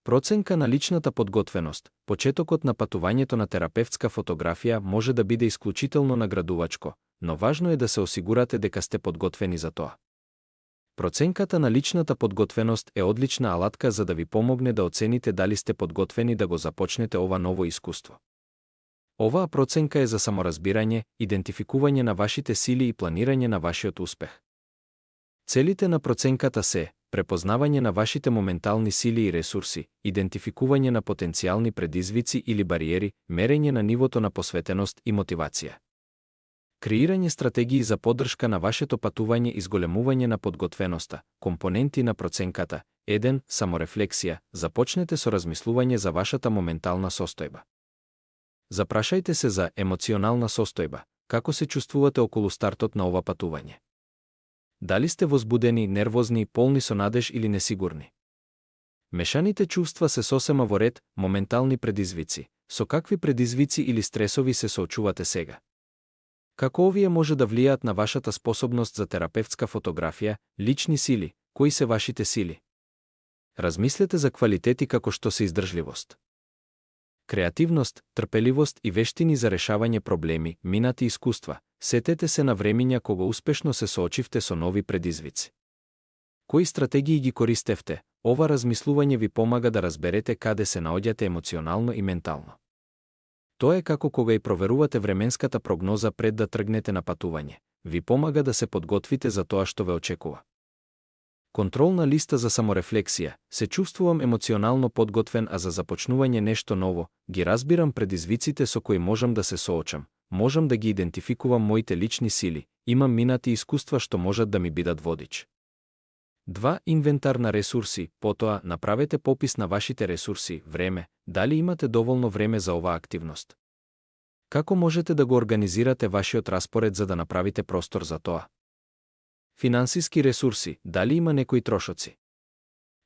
Проценка на личната подготвеност. Почетокот на патувањето на терапевтска фотографија може да биде исклучително наградувачко, но важно е да се осигурате дека сте подготвени за тоа. Проценката на личната подготвеност е одлична алатка за да ви помогне да оцените дали сте подготвени да го започнете ова ново искуство. Оваа проценка е за саморазбирање, идентификување на вашите сили и планирање на вашиот успех. Целите на проценката се препознавање на вашите моментални сили и ресурси, идентификување на потенцијални предизвици или бариери, мерење на нивото на посветеност и мотивација. Креирање стратегии за поддршка на вашето патување и зголемување на подготвеноста. Компоненти на проценката. 1. Саморефлексија. Започнете со размислување за вашата моментална состојба. Запрашајте се за емоционална состојба. Како се чувствувате околу стартот на ова патување? Дали сте возбудени, нервозни, полни со надеж или несигурни? Мешаните чувства се сосема во ред, моментални предизвици. Со какви предизвици или стресови се соочувате сега? Како овие може да влијаат на вашата способност за терапевтска фотографија, лични сили, кои се вашите сили? Размислете за квалитети како што се издржливост, креативност, трпеливост и вештини за решавање проблеми, минати искуства. Сетете се на времиња кога успешно се соочивте со нови предизвици. Кои стратегии ги користевте? Ова размислување ви помага да разберете каде се наоѓате емоционално и ментално. Тоа е како кога и проверувате временската прогноза пред да тргнете на патување. Ви помага да се подготвите за тоа што ве очекува. Контролна листа за саморефлексија. Се чувствувам емоционално подготвен, а за започнување нешто ново, ги разбирам предизвиците со кои можам да се соочам. Можам да ги идентификувам моите лични сили, имам минати искуства што можат да ми бидат водич. 2. Инвентар на ресурси. Потоа, направете попис на вашите ресурси, време, дали имате доволно време за оваа активност. Како можете да го организирате вашиот распоред за да направите простор за тоа? Финансиски ресурси, дали има некои трошоци?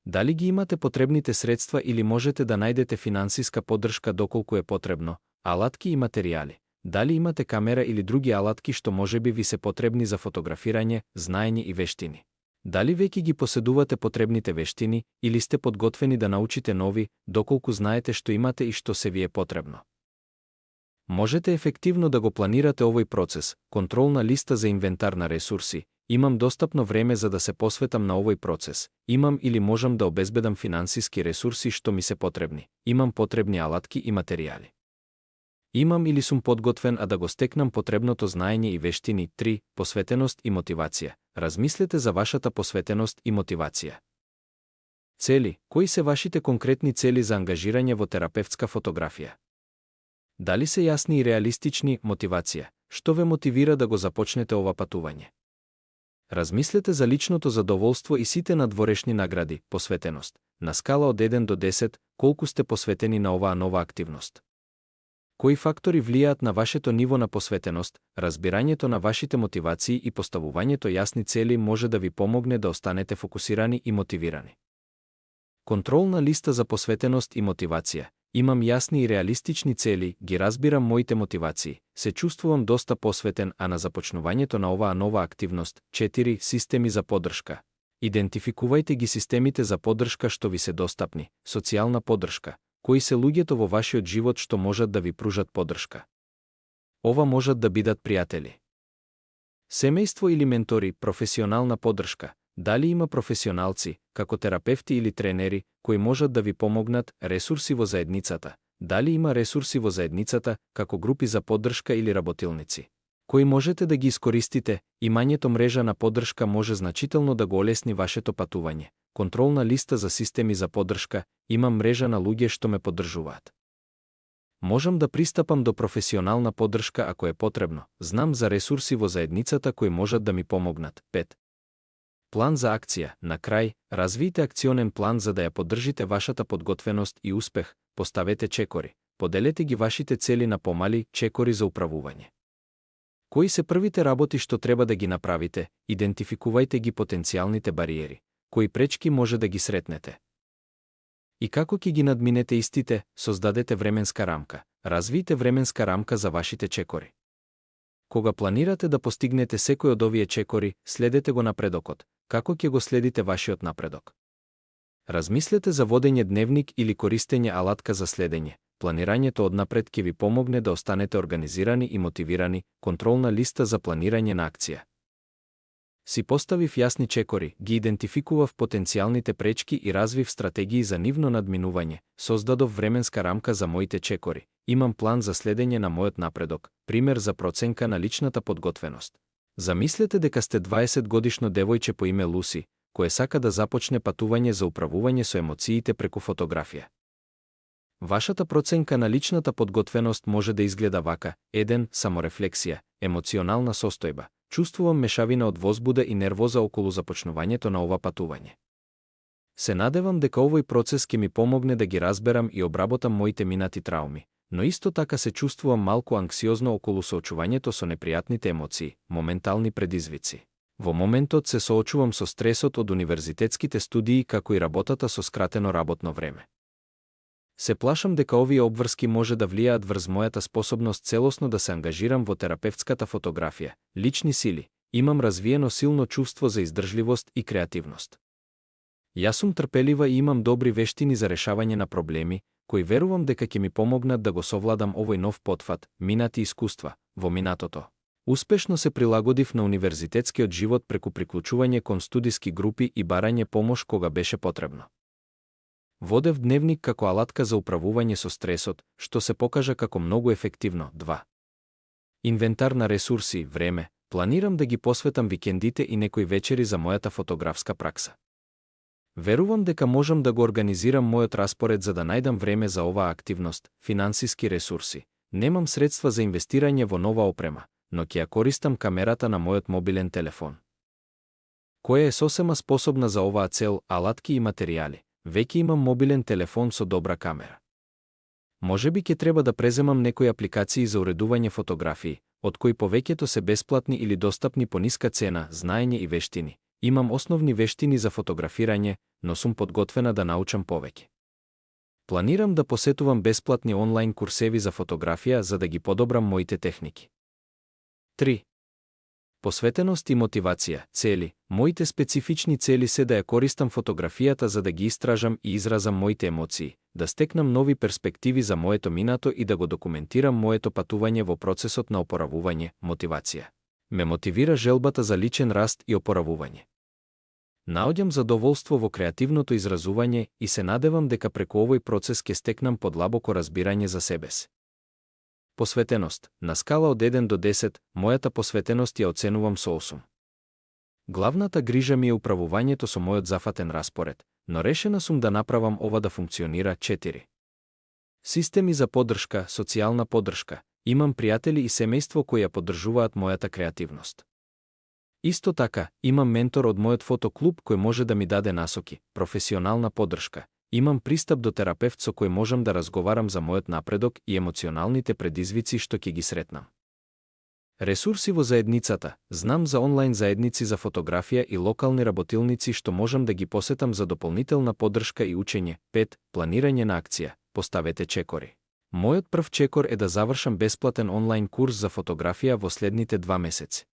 Дали ги имате потребните средства или можете да најдете финансиска поддршка доколку е потребно, алатки и материјали? Дали имате камера или други алатки што можеби ви се потребни за фотографирање, знаење и вештини? Дали веќе ги поседувате потребните вештини или сте подготвени да научите нови, доколку знаете што имате и што се ви е потребно? Можете ефективно да го планирате овој процес. Контролна листа за инвентар на ресурси. Имам достапно време за да се посветам на овој процес. Имам или можам да обезбедам финансиски ресурси што ми се потребни. Имам потребни алатки и материјали. Имам или сум подготвен а да го стекнам потребното знаење и вештини. 3. Посветеност и мотивација. Размислете за вашата посветеност и мотивација. Цели. Кои се вашите конкретни цели за ангажирање во терапевтска фотографија? Дали се јасни и реалистични? Мотивација. Што ве мотивира да го започнете ова патување? Размислете за личното задоволство и сите надворешни награди. Посветеност. На скала од 1 до 10, колку сте посветени на оваа нова активност? Кои фактори влијаат на вашето ниво на посветеност? Разбирањето на вашите мотивации и поставувањето јасни цели може да ви помогне да останете фокусирани и мотивирани. Контролна листа за посветеност и мотивација. Имам јасни и реалистични цели, ги разбирам моите мотивации, се чувствувам доста посветен, а на започнувањето на оваа нова активност. 4. Системи за поддршка. Идентификувајте ги системите за поддршка што ви се достапни. Социјална поддршка. Кои се луѓето во вашиот живот што можат да ви пружат поддршка? Ова можат да бидат пријатели, семејство или ментори. Професионална поддршка. Дали има професионалци, како терапевти или тренери, кои можат да ви помогнат? Ресурси во заедницата. Дали има ресурси во заедницата, како групи за поддршка или работилници, кои можете да ги искористите? Имањето мрежа на поддршка може значително да го олесни вашето патување. Контролна листа за системи за поддршка. Имам мрежа на луѓе што ме поддржуваат. Можам да пристапам до професионална поддршка ако е потребно. Знам за ресурси во заедницата кои можат да ми помогнат. 5. План за акција. На крај, развијте акционен план за да ја поддржите вашата подготвеност и успех. Поставете чекори. Поделете ги вашите цели на помали чекори за управување. Кои се првите работи што треба да ги направите? Идентификувајте ги потенцијалните бариери. Кои пречки може да ги сретнете? И како ќе ги надминете истите? Создадете временска рамка. Развијте временска рамка за вашите чекори. Кога планирате да постигнете секој од овие чекори, следете го напредокот. Како ќе го следите вашиот напредок? Размислете за водење дневник или користење алатка за следење. Планирањето однапред ќе ви помогне да останете организирани и мотивирани. Контролна листа за планирање на акција. Си поставив јасни чекори, ги идентификував потенцијалните пречки и развив стратегии за нивно надминување. Создадов временска рамка за моите чекори. Имам план за следење на мојот напредок, пример за проценка на личната подготвеност. Замислете дека сте 20-годишно девојче по име Луси, кое сака да започне патување за управување со емоциите преку фотографија. Вашата проценка на личната подготвеност може да изгледа вака: 1. Саморефлексија, емоционална состојба. Чувствувам мешавина од возбуда и нервоза околу започнувањето на ова патување. Се надевам дека овој процес ќе ми помогне да ги разберам и обработам моите минати трауми, но исто така се чувствувам малку анксиозно околу соочувањето со непријатните емоции, моментални предизвици. Во моментот се соочувам со стресот од универзитетските студии како и работата со скратено работно време. Се плашам дека овие обврски може да влијаат врз мојата способност целосно да се ангажирам во терапевтската фотографија. Лични сили. Имам развиено силно чувство за издржливост и креативност. Јас сум трпелива и имам добри вештини за решавање на проблеми, кои верувам дека ќе ми помогнат да го совладам овој нов потфат, минати искуства, во минатото. Успешно се прилагодив на универзитетскиот живот преку приклучување кон студиски групи и барање помош кога беше потребно. Водев дневник како алатка за управување со стресот, што се покажа како многу ефективно. 2. Инвентар на ресурси, време. Планирам да ги посветам викендите и некои вечери за мојата фотографска пракса. Верувам дека можам да го организирам мојот распоред за да најдам време за оваа активност. Финансиски ресурси. Немам средства за инвестирање во нова опрема, но ќе ја користам камерата на мојот мобилен телефон, која е сосема способна за оваа цел. Алатки и материјали. Веќе имам мобилен телефон со добра камера. Можеби ќе треба да преземам некои апликации за уредување фотографии, од кои повеќето се бесплатни или достапни по ниска цена. Знаење и вештини. Имам основни вештини за фотографирање, но сум подготвена да научам повеќе. Планирам да посетувам бесплатни онлайн курсеви за фотографија за да ги подобрам моите техники. 3. Посветеност и мотивација. Цели. Моите специфични цели се да ја користам фотографијата за да ги истражам и изразам моите емоции, да стекнам нови перспективи за моето минато и да го документирам моето патување во процесот на опоравување. Мотивација. Ме мотивира желбата за личен раст и опоравување. Наоѓам задоволство во креативното изразување и се надевам дека преку овој процес ќе стекнам подлабоко разбирање за себе си. Посветеност. На скала од 1 до 10, мојата посветеност ја оценувам со 8. Главната грижа ми е управувањето со мојот зафатен распоред, но решена сум да направам ова да функционира. 4. Системи за поддршка, социјална поддршка. Имам пријатели и семејство кои ја поддржуваат мојата креативност. Исто така, имам ментор од мојот фотоклуб кој може да ми даде насоки, професионална поддршка. Имам пристап до терапевт со кој можам да разговарам за мојот напредок и емоционалните предизвици што ќе ги сретнам. Ресурси во заедницата. Знам за онлайн заедници за фотографија и локални работилници што можам да ги посетам за дополнителна поддршка и учење. 5. Планирање на акција. Поставете чекори. Мојот прв чекор е да завршам бесплатен онлайн курс за фотографија во следните 2 месеци.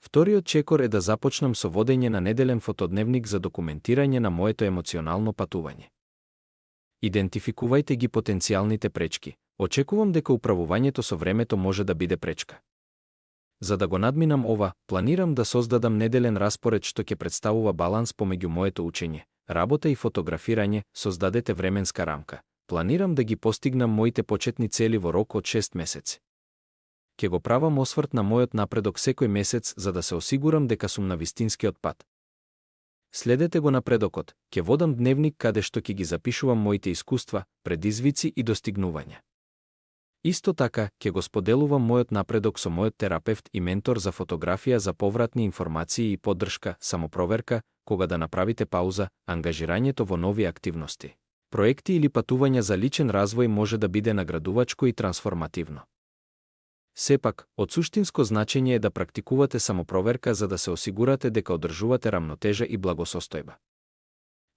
Вториот чекор е да започнам со водење на неделен фотодневник за документирање на моето емоционално патување. Идентификувајте ги потенцијалните пречки. Очекувам дека управувањето со времето може да биде пречка. За да го надминам ова, планирам да создадам неделен распоред што ќе представува баланс помеѓу моето учење, работа и фотографирање. Создадете временска рамка. Планирам да ги постигнам моите почетни цели во рок од 6 месеци. Ке го правам осврт на мојот напредок секој месец за да се осигурам дека сум на вистинскиот пат. Следете го напредокот. Ке водам дневник каде што ќе ги запишувам моите искуства, предизвици и достигнувања. Исто така, ке го споделувам мојот напредок со мојот терапевт и ментор за фотографија за повратни информации и поддршка, самопроверка, кога да направите пауза, ангажирањето во нови активности. Проекти или патувања за личен развој може да биде наградувачко и трансформативно. Сепак, од суштинско значење е да практикувате самопроверка за да се осигурате дека одржувате рамнотежа и благосостојба.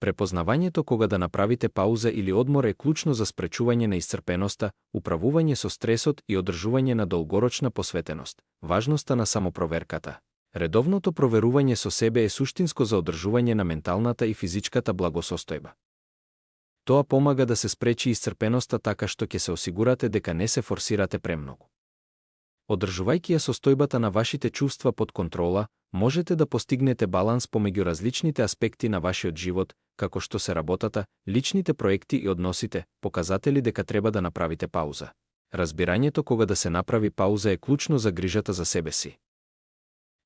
Препознавањето кога да направите пауза или одмор е клучно за спречување на исцрпеноста, управување со стресот и одржување на долгорочна посветеност. Важноста на самопроверката. Редовното проверување со себе е суштинско за одржување на менталната и физичката благосостојба. Тоа помага да се спречи исцрпеноста така што ќе се осигурате дека не се форсирате премногу. Одржувајќи ја состојбата на вашите чувства под контрола, можете да постигнете баланс помеѓу различните аспекти на вашиот живот, како што се работата, личните проекти и односите, показатели дека треба да направите пауза. Разбирањето кога да се направи пауза е клучно за грижата за себе си.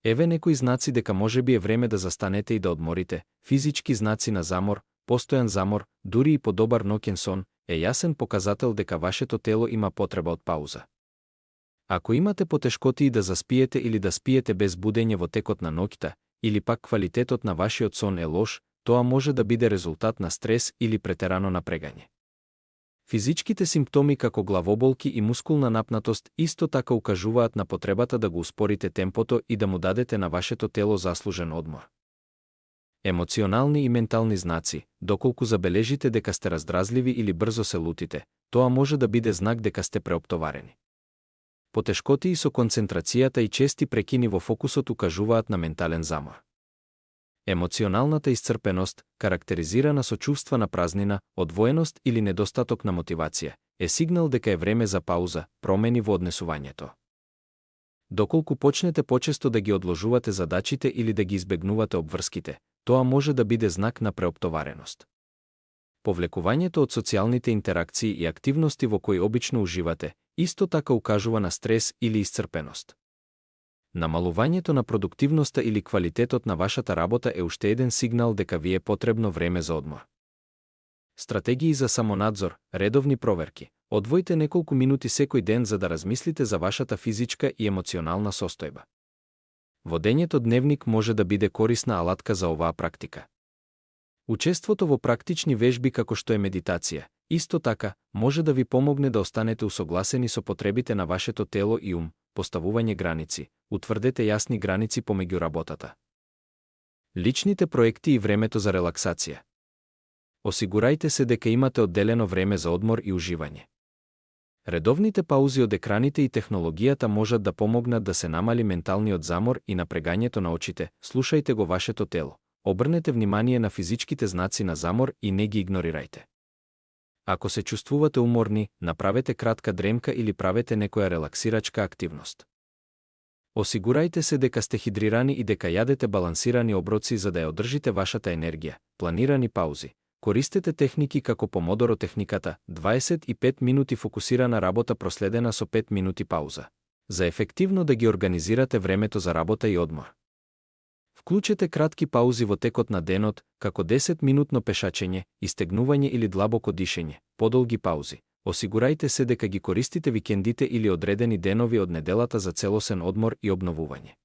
Еве некои знаци дека можеби е време да застанете и да одморите. Физички знаци на замор, постојан замор, дури и подобар ноќен сон, е јасен показател дека вашето тело има потреба од пауза. Ако имате потешкоти да заспиете или да спиете без будење во текот на ноќта, или пак квалитетот на вашиот сон е лош, тоа може да биде резултат на стрес или претерано напрегање. Физичките симптоми како главоболки и мускулна напнатост исто така укажуваат на потребата да го успорите темпото и да му дадете на вашето тело заслужен одмор. Емоционални и ментални знаци, доколку забележите дека сте раздразливи или брзо се лутите, тоа може да биде знак дека сте преоптоварени. Потешкоти со концентрацијата и чести прекини во фокусот укажуваат на ментален замор. Емоционалната исцрпеност, карактеризирана со чувства на празнина, одвоеност или недостаток на мотивација, е сигнал дека е време за пауза, промени во однесувањето. Доколку почнете почесто да ги одложувате задачите или да ги избегнувате обврските, тоа може да биде знак на преоптовареност. Повлекувањето од социјалните интеракции и активности во кои обично уживате, исто така укажува на стрес или исцрпеност. Намалувањето на продуктивноста или квалитетот на вашата работа е уште еден сигнал дека ви е потребно време за одмор. Стратегии за самонадзор, редовни проверки. Одвојте неколку минути секој ден за да размислите за вашата физичка и емоционална состојба. Водењето дневник може да биде корисна алатка за оваа практика. Учеството во практични вежби како што е медитација, исто така, може да ви помогне да останете усогласени со потребите на вашето тело и ум, поставување граници, утврдете јасни граници помеѓу работата. Личните проекти и времето за релаксација. Осигурајте се дека имате одделено време за одмор и уживање. Редовните паузи од екраните и технологијата можат да помогнат да се намали менталниот замор и напрегањето на очите. Слушајте го вашето тело. Обрнете внимание на физичките знаци на замор и не ги игнорирајте. Ако се чувствувате уморни, направете кратка дремка или правете некоја релаксирачка активност. Осигурајте се дека сте хидрирани и дека јадете балансирани оброци за да ја одржите вашата енергија. Планирани паузи. Користете техники како помодоро техниката, 25 минути фокусирана работа проследена со 5 минути пауза. За ефективно да ги организирате времето за работа и одмор. Вклучете кратки паузи во текот на денот, како 10-минутно пешачење, истегнување или длабоко дишење, подолги паузи. Осигурајте се дека ги користите викендите или одредени денови од неделата за целосен одмор и обновување.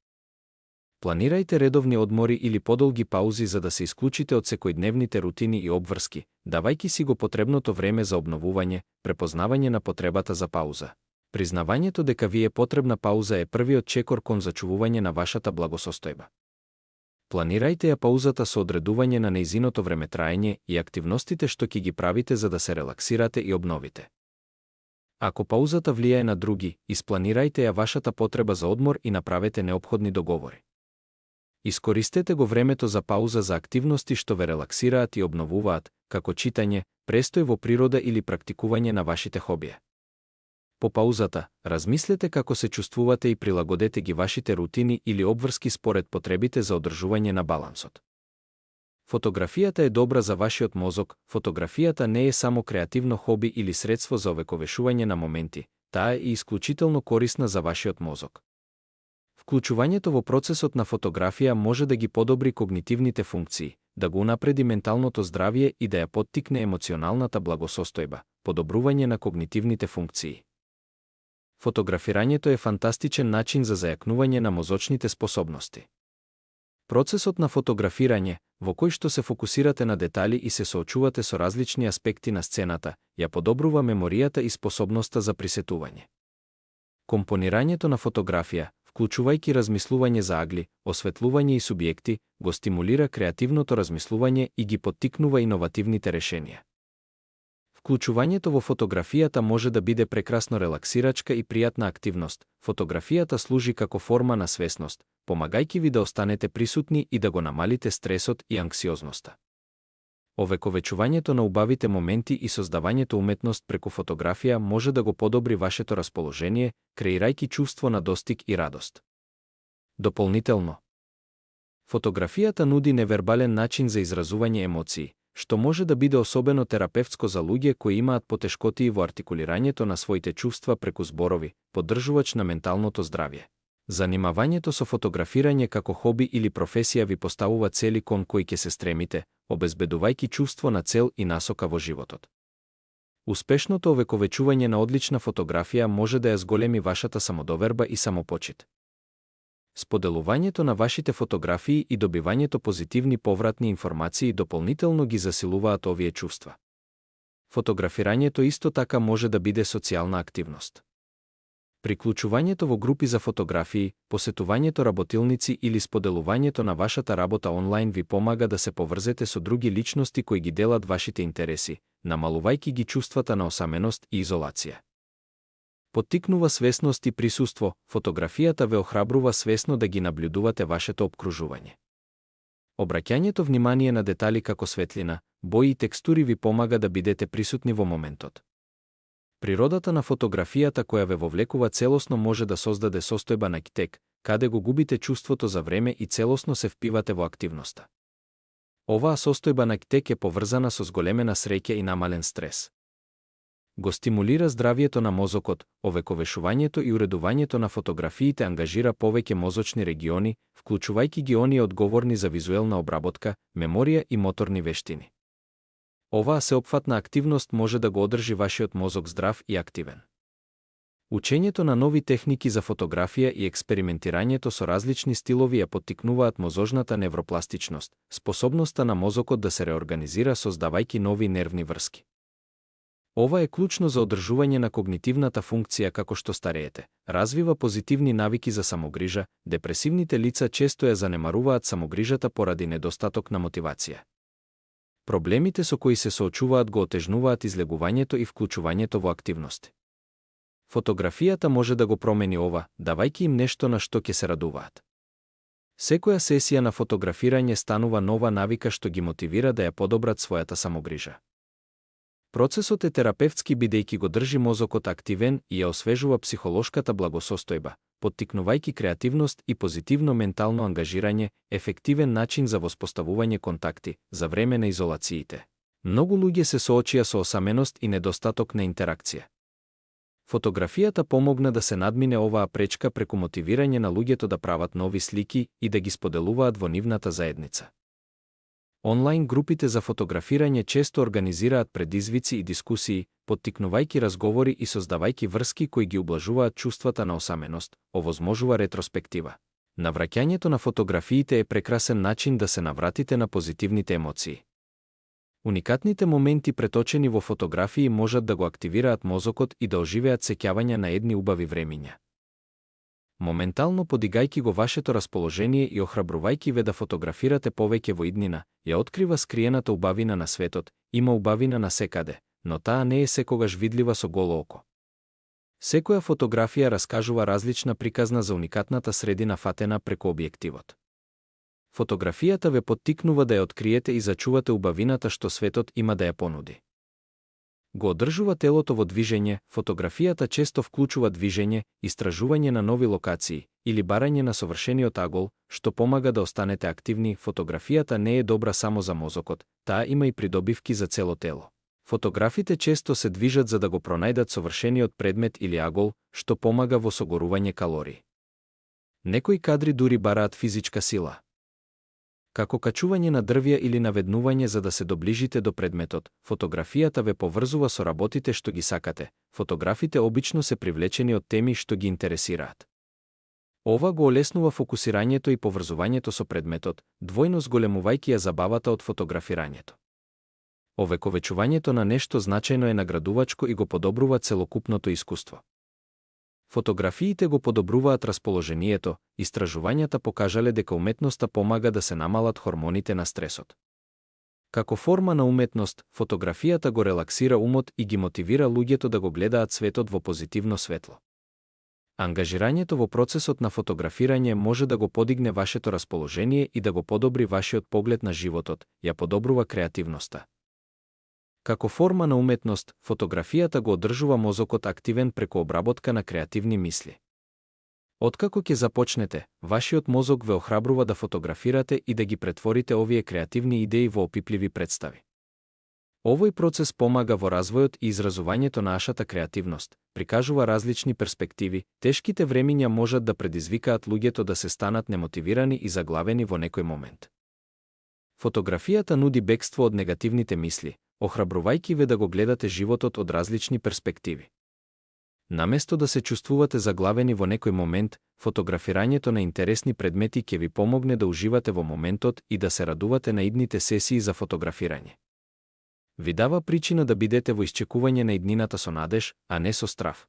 Планирајте редовни одмори или подолги паузи за да се исклучите од секојдневните рутини и обврски, давајќи си го потребното време за обновување, препознавање на потребата за пауза. Признавањето дека ви е потребна пауза е првиот чекор кон зачувување на вашата благосостојба. Планирајте ја паузата со одредување на нејзиното времетраење и активностите што ќе ги правите за да се релаксирате и обновите. Ако паузата влијае на други, испланирајте ја вашата потреба за одмор и направете неопходни договори. Искористете го времето за пауза за активности што ве релаксираат и обновуваат, како читање, престој во природа или практикување на вашите хобија. По паузата, размислете како се чувствувате и прилагодете ги вашите рутини или обврски според потребите за одржување на балансот. Фотографијата е добра за вашиот мозок. Фотографијата не е само креативно хоби или средство за овековешување на моменти, таа е и исклучително корисна за вашиот мозок. Вклучувањето во процесот на фотографија може да ги подобри когнитивните функции, да го унапреди менталното здравје и да ја поттикне емоционалната благосостојба, подобрување на когнитивните функции. Фотографирањето е фантастичен начин за зајакнување на мозочните способности. Процесот на фотографирање, во кој што се фокусирате на детали и се соочувате со различни аспекти на сцената, ја подобрува меморијата и способноста за присетување. Компонирањето на фотографија, вклучувајќи размислување за агли, осветлување и субјекти, го стимулира креативното размислување и ги поттикнува иновативните решенија. Вклучувањето во фотографијата може да биде прекрасно релаксирачка и пријатна активност. Фотографијата служи како форма на свесност, помагајќи ви да останете присутни и да го намалите стресот и анксиозноста. Овековечувањето на убавите моменти и создавањето уметност преку фотографија може да го подобри вашето расположение, креирајќи чувство на достиг и радост. Дополнително, фотографијата нуди невербален начин за изразување емоции, што може да биде особено терапевтско за луѓе кои имаат потешкотии во артикулирањето на своите чувства преку зборови, поддржувач на менталното здравје. Занимавањето со фотографирање како хоби или професија ви поставува цели кон кои ќе се стремите, обезбедувајќи чувство на цел и насока во животот. Успешното овековечување на одлична фотографија може да ја зголеми вашата самодоверба и самопочит. Споделувањето на вашите фотографии и добивањето позитивни повратни информации дополнително ги засилуваат овие чувства. Фотографирањето исто така може да биде социјална активност. Приклучувањето во групи за фотографии, посетувањето работилници или споделувањето на вашата работа онлайн ви помага да се поврзете со други личности кои ги делат вашите интереси, намалувајќи ги чувствата на осаменост и изолација. Поттикнува свесност и присуство, фотографијата ве охрабрува свесно да ги наблюдувате вашето опкружување. Обраќањето внимание на детали како светлина, бои и текстури ви помага да бидете присутни во моментот. Природата на фотографијата која ве вовлекува целосно може да создаде состојба на китек, каде го губите чувството за време и целосно се впивате во активноста. Оваа состојба на китек е поврзана со зголемена среќа и намален стрес. Го стимулира здравието на мозокот, овековешувањето и уредувањето на фотографиите ангажира повеќе мозочни региони, вклучувајќи ги оние одговорни за визуелна обработка, меморија и моторни вештини. Оваа сеопфатна активност може да го одржи вашиот мозок здрав и активен. Учењето на нови техники за фотографија и експериментирањето со различни стилови ја поттикнуваат мозожната невропластичност, способноста на мозокот да се реорганизира создавајќи нови нервни врски. Ова е клучно за одржување на когнитивната функција како што стареете, развива позитивни навики за самогрижа, депресивните лица често ја занемаруваат самогрижата поради недостаток на мотивација. Проблемите со кои се соочуваат го отежнуваат излегувањето и вклучувањето во активности. Фотографијата може да го промени ова, давајќи им нешто на што ќе се радуваат. Секоја сесија на фотографирање станува нова навика што ги мотивира да ја подобрат својата самогрижа. Процесот е терапевтски бидејќи го држи мозокот активен и ја освежува психолошката благосостојба, поттикнувајќи креативност и позитивно ментално ангажирање, ефективен начин за воспоставување контакти за време на изолациите. Многу луѓе се соочија со осаменост и недостаток на интеракција. Фотографијата помогна да се надмине оваа пречка преку мотивирање на луѓето да прават нови слики и да ги споделуваат во нивната заедница. Онлайн групите за фотографирање често организираат предизвици и дискусии, поттикнувајќи разговори и создавајќи врски кои ги ублажуваат чувствата на осаменост, овозможува ретроспектива. Навраќањето на фотографиите е прекрасен начин да се навратите на позитивните емоции. Уникатните моменти преточени во фотографии можат да го активираат мозокот и да оживеат сеќавања на едни убави времиња. Моментално подигајќи го вашето расположение и охрабрувајќи ве да фотографирате повеќе во иднина, ја открива скриената убавина на светот, има убавина на секаде, но таа не е секогаш видлива со голо око. Секоја фотографија раскажува различна приказна за уникатната средина фатена преку објективот. Фотографијата ве поттикнува да ја откриете и зачувате убавината што светот има да ја понуди. Го одржува телото во движење, фотографијата често вклучува движење, истражување на нови локации или барање на совршениот агол, што помага да останете активни. Фотографијата не е добра само за мозокот, таа има и придобивки за цело тело. Фотографите често се движат за да го пронајдат совршениот предмет или агол, што помага во согорување калории. Некои кадри дури бараат физичка сила. Како качување на дрвја или наведнување за да се доближите до предметот, фотографијата ве поврзува со работите што ги сакате. Фотографите обично се привлечени од теми што ги интересираат. Ова го олеснува фокусирањето и поврзувањето со предметот, двојно зголемувајќи ја забавата од фотографирањето. Овековечувањето на нешто значајно е наградувачко и го подобрува целокупното искуство. Фотографиите го подобруваат расположението, истражувањата покажале дека уметноста помага да се намалат хормоните на стресот. Како форма на уметност, фотографијата го релаксира умот и ги мотивира луѓето да го гледаат светот во позитивно светло. Ангажирањето во процесот на фотографирање може да го подигне вашето расположение и да го подобри вашиот поглед на животот, ја подобрува креативноста. Како форма на уметност, фотографијата го одржува мозокот активен преку обработка на креативни мисли. Откако ќе започнете, вашиот мозок ве охрабрува да фотографирате и да ги претворите овие креативни идеи во опипливи представи. Овој процес помага во развојот и изразувањето на нашата креативност, прикажува различни перспективи. Тешките времиња можат да предизвикаат луѓето да се станат немотивирани и заглавени во некој момент. Фотографијата нуди бегство од негативните мисли, охрабрувајќи ве да го гледате животот од различни перспективи. Наместо да се чувствувате заглавени во некој момент, фотографирањето на интересни предмети ќе ви помогне да уживате во моментот и да се радувате на идните сесии за фотографирање. Ви дава причина да бидете во исчекување на иднината со надеж, а не со страв.